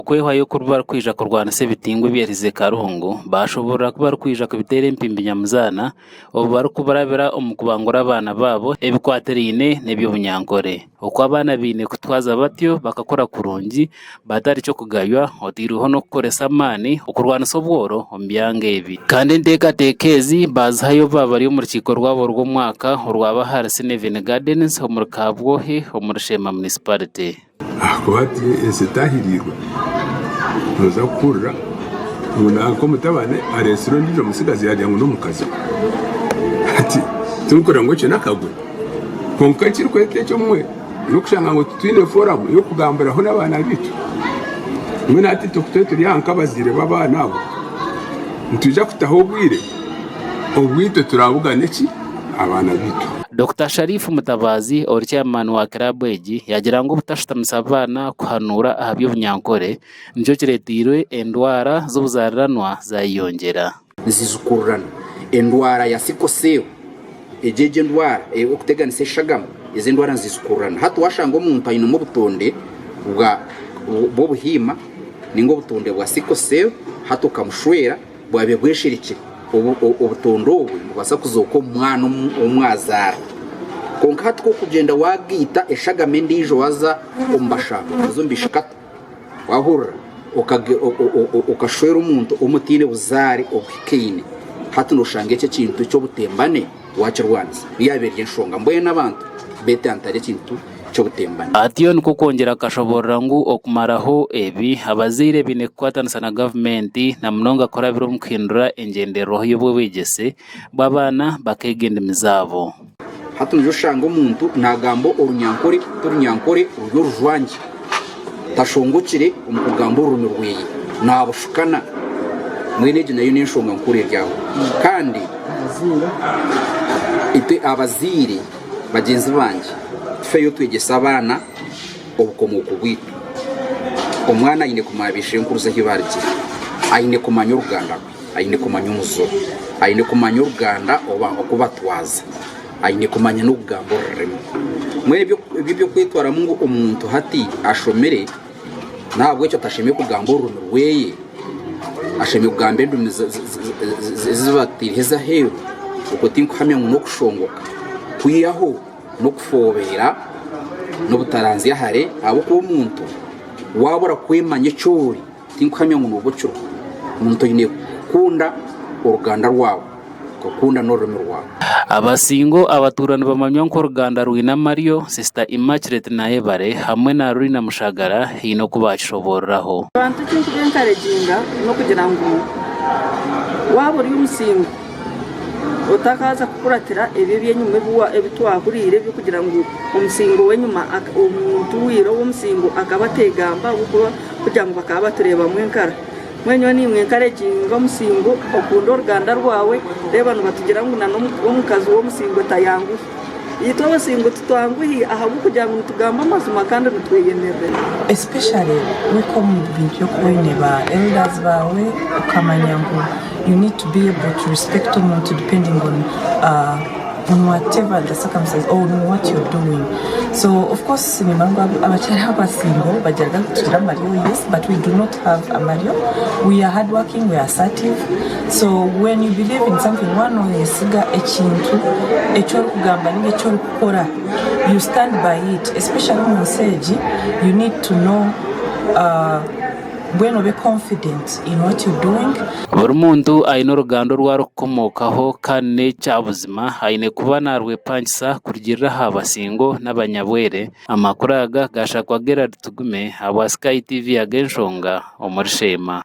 Okwehwayo oku barikwija kurwanisa ebitingwa ebyerize Karungu, baashoboorora ku barikwija kubiteera empimbi nyamuzaana obu barikubarabira omu kubangura abaana baabo ebikwatiraine n'eby'obunyankore. Oku abaana baine kutwaza batyo bakakura kurungi batari ky'okugaywa otaireho n'okukoresa amaani okurwanisa obworo omu byanga ebi. Kandi enteekateeka ezi baazihayo baaba bari omu rukiiko rwabo rw'omwaka orwaba ahari Sineven Gardens omuri Kabwohe omuri Sheema Municipality. Ahakuba hati ensi etahiriirwe, nooza kuhurira ngu nanka omutabani areetsire ondiijo mutsigazi yaagira ngu n'omukazi we. Hati tinkureba ngu ekyo n'akagwe. Kwonka ekirikwetwa ekyo obumwe n'okushanga ngu titwine foramu y'okugambiraho n'abaana baitu. Mbwenu hati itwe ku turi turi aha nk'abazaire b'abaana abo, nitwija kutaho obwire obu itwe turaabugane ki? Abaana baitu. Dokita Sharif Mutabazi ori chairman wa kiraabu egi yaagira ngu obutashutamisa baana kuhanuura aha by'obunyankore nikyo kireeteire endwara z'obuzaariranwa zaayeyongyera. Nizijukurirana. Endwara ya sickle cell, egyo egyo endwara erikuteganisa eshagama, ezo endwara nizijukurirana. Hati washanga omuntu ainemu obutonde bwa bw'obuhiima ninga obutonde bwa sickle cell, hati okamushwera bwabaire bwesherekire, obutonde obwo nibubaasa kuzooka omu mwana ou mwazaara. Kwonka hati ku orikugyenda wagaita eshagama endiijo waaza omu bashaho, waaza omu bishikata, Wahurira okashwera omuntu ou mutaine buzaare obuhikaine, hati noshanga ekyo ekintu ky'obutembane wakirwanisa. Niyo yaaba eri enshonga. Mbwenu abantu betantare ekintu ky'obutembane. Atyo nikwo kwongyera akashoboorora ngu okumaraho ebi, abazaire baine kukwatanisa na gavumenti na munonga kurabira omu kuhindura engyendererwaho y'obwebwegyese bw'abaana bakeega endimi zaabo. Hati noija oshanga omuntu nagamba orunyankore ti orunyankore ruri orujwangye tashongokire omu kugamba orurimi rweye nabushukana mbwenu egyo nayo n'enshonga nkuru eri aho kandi itwe abazaire bagyenzi bangye tufeyo twegyese abaana obukomooko bwaitu. Omwana aine kumanya baishenkuruze ahu barugire, aine kumanya oruganda rwe. Aine kumanya omuziro. Aine kumanya oruganda oba oku batwaza. Aine kumanya n'okugamba orurimi. Mbwenu ebyo eby'okwetwaramu ngu omuntu hati ashomire n'ahabw'ekyo atashemereire kugamba orurimi rweye, ashemereire kugamba endimi ezi bataireho ez'aheeru, okwo tinkuhamya ngu n'okushongoka. Kwihaho n'okufoobeera n'obutaranzya hare ahabw'okuba omuntu waaba orakwemanya eki ori, Tinkuhamya ngu nooba okiriho. Omuntu oine kukunda oruganda rwawe, okakunda n'orurimi rwawe. Abasingo abatuura nibamanywa nk'oruganda rwine amaryo, Sister Immaculate Nayebare hamwe na Rina Mushagara haine oku baakishoboororaho. Abantu eki nkubenkareginga n'okugira ngu waaba ori omusingo Otakaaza kukuratira ebyo eby'enyima ebi twahuriire eby'okugira ngu omusingo w'enyima omuntu wa ira ow'omusingo akaba ateegamba ahabw'okuba kugira ngu bakaba batureebamu enkara. Mbwenu nyowe nimwenkareginga omusingo okunde oruganda rwawe, reeba nibatugira ngu n'omukazi w'omusingo tayanguhi. Itwe abasingo titwanguhi ahabw'okugira ngu nitugamba amazima kandi nitweyemerera. Especially weka omu bintu by'okuba oine ba elders baawe okamanya ngu you need to be able to respect omuntu depending on on whatever the circumstances or on what you're doing so of course nimanya ngu abakyara abasingo bagira ngu tugira amaryo yes but we do not have amaryo we are hard working we are assertive So when you believe in something waaba noyesiga ekintu eki orikugamba ninga eki orikukora you stand by it especially omu nsi egi you need to know mbwenu obe confident in what you're doing. Buri muntu aine oruganda oru arikukomookaho kandi n'ekya buzima aine kuba naarwepangisa kurugiirira aha basingo n'abanyabwere. Amakuru aga gaashakwa Gerald Tugume ahabwa Sky TV ag'enshonga omuri Sheema.